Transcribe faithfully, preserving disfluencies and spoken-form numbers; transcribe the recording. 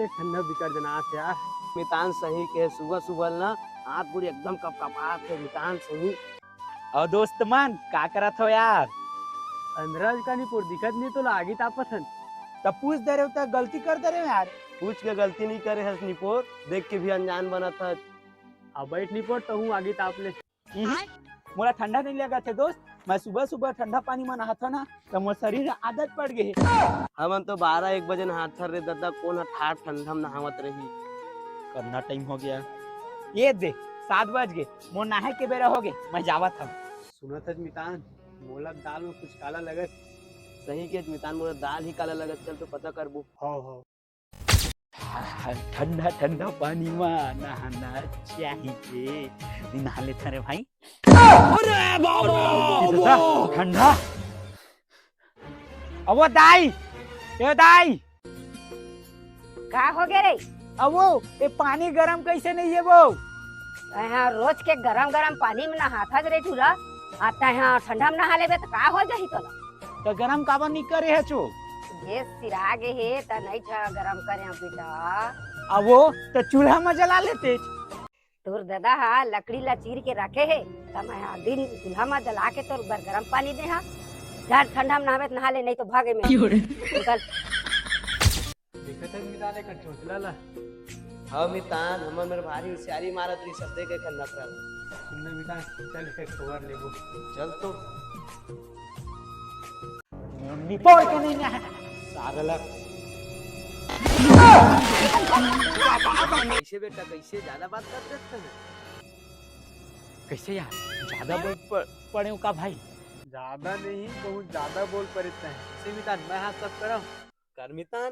ठंडा बिकट जनात हे यार। मितान सही कहे, सुबह सुबह ना हाथ पूरी एकदम कपकपात हे मितान सही। अउ दोस्त मन, का करत हो यार? अंधरा अस का निपोर, दिखत नहीं तोला, आगी तापत हन। त पूछ दे रहे हो त गलती कर दे रहे हो यार। पूछ के गलती नहीं करे हस निपोर, देख के भी अनजान बनत हस। अब बैठ निपोर, तहूँ आगी ताप ले। इही, मोला ठंडा नहीं लगत हे दोस्त, मैं सुबह सुबह ठंडा पानी में नहाथों ना, त मोर शरीर आदत पड़ गए हे। हमन तो बारह एक बजे नहाथन रे ददा, कोन ह ठाठ ठंडा में नहावत रही। कतना टाइम हो गया, ये दे, सात बज गए, मोर नहाए के बेरा हो गए, मैं जावत हूँ। सुनत हस मितान, मोला दाल में कुछ काला लगत। सही के मितान, मोला दाल ही काला लगत, चल तो पता करबो। हो हो। ठंडा ठंडा पानी में नहाना चाहिए। नहा लेथन रे भाई। अरे बाबा, ए दादा, ठंडा। अवो दाई, ए दाई। का हो गे रे? अवो, ए पानी गरम कैसे नहीं हे वो? तैं हा रोज के गरम गरम पानी में नहाथस रे चूल्हा, आ तैं हा ठंडा में नहा लेबे त का हो जाही तोला? त गरम काबर नहीं करे हे चो? गैस सिरा गे हे त नहीं था गरम करे बेटा। अवो, त चूल्हा में जला लेते। तोर ददा हा लकड़ी ला चीर के रखे हे, त मैं हा दिन चूल्हा मा जला के तोर बर गरम पानी दे हा। जा ठंडा में नहावे त नहा ले, नहीं तो भागे में। निकल। देखत हस मितान एकर चोचला ला। हाँ मितान, हमर मेर भारी होशियारी मारत रही, सब देख एकर नखरा ला। सुन ना मितान, चल एकर खबर लेबो। चल तो। निपोर के नहीं ना। सारा ला। कैसे बेटा, कैसे ज्यादा बात कर देते हैं? कैसे यार, ज्यादा बोल प-, पड़े हो का भाई? ज्यादा नहीं, बहुत ज्यादा बोल पड़े तैं। कैसे मितान, मैं हाथ सब करम। कर मितान।